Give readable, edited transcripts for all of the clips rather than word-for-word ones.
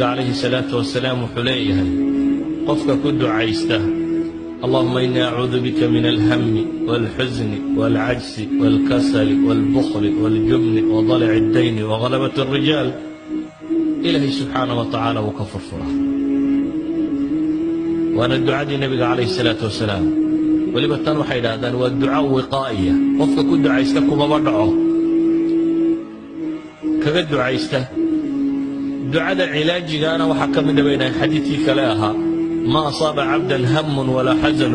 Calayhi salaatu wasalaam wuxuu leeyahay, qofka ku ducaysta "اللهم إني أعوذ بك من الهم والحزن والعجز والكسل والبخل والجبن وضلع الدين وغلبة الرجال", Ilaahay subxaana wa tacaala wuu ka furfuraa. Waana ducadii Nebiga calayhi salaatu wasalaam. Weliba tan waxay idhahdaan waa duca wiqaa'iya, qofka ku ducaysta kumaba dhaco kaga ducaysta. Ducada cilaajigaana waxaa ka mid a bay dhahayn xadiidkii kale ahaa: "ما أصاب عبدا هم ولا حزن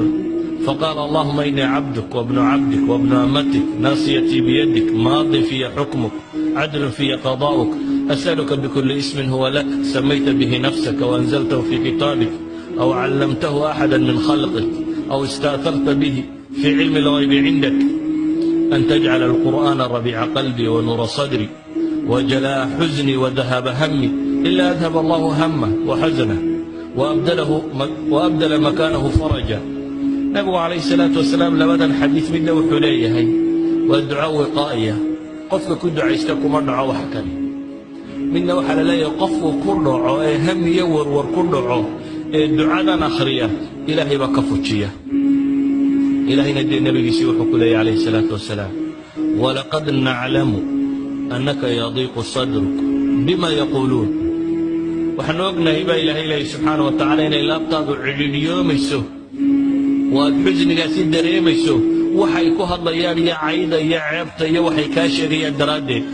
فقال: اللهم إني عبدك وابن عبدك وابن أمتك، ناصيتي بيدك، ماض في حكمك، عدل في قضاؤك، أسألك بكل اسم هو لك سميت به نفسك وأنزلته في كتابك أو علمته أحدا من خلقك أو استأثرت به في علم الغيب عندك، أن تجعل القرآن ربيع قلبي ونور صدري وجلاء حزني وذهاب همي، إلا أذهب الله همه وحزنه وأبدل مكانه فرجا." Nabigu calayhi salaatu wasalaam labadan xadiis midna wuxuu leeyahay waa duco wiqaa'iya, qofka ku ducaysta kuma dhaco wax kale. Midna waxaa la leeyahay qofku ku dhaco ee ham iyo warwar ku dhaco ee ducadan akhriya, Ilaahay baa ka fujiya. Ilaahayna dee nebigiisii wuxuu ku leeyahy calayhi salaatu wasalaam: "ولقد نعلم أنك يضيق صدرك بما يقولون." Waxaanu ognahay baa Ilaahay leeyahy subxaana wa tacaala inay laabtaadu cidhidhiyoomayso oo aad xusnigaasi dareemayso waxay ku hadlayaan iyo cayda iyo ceebta iyo waxay kaa sheegayaan daraaddeed.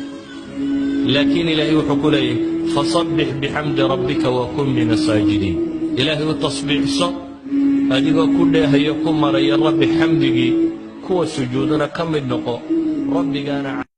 Laakiin Ilaahay wuxuu ku leeyahy: "فسبح بحمد ربك وكن من الساجدين." Ilaahay u tasbiixso adigoo ku dheehayo, ku maraya Rabbi xamdigii, kuwa sujuudana ka mid noqo rabbigaana.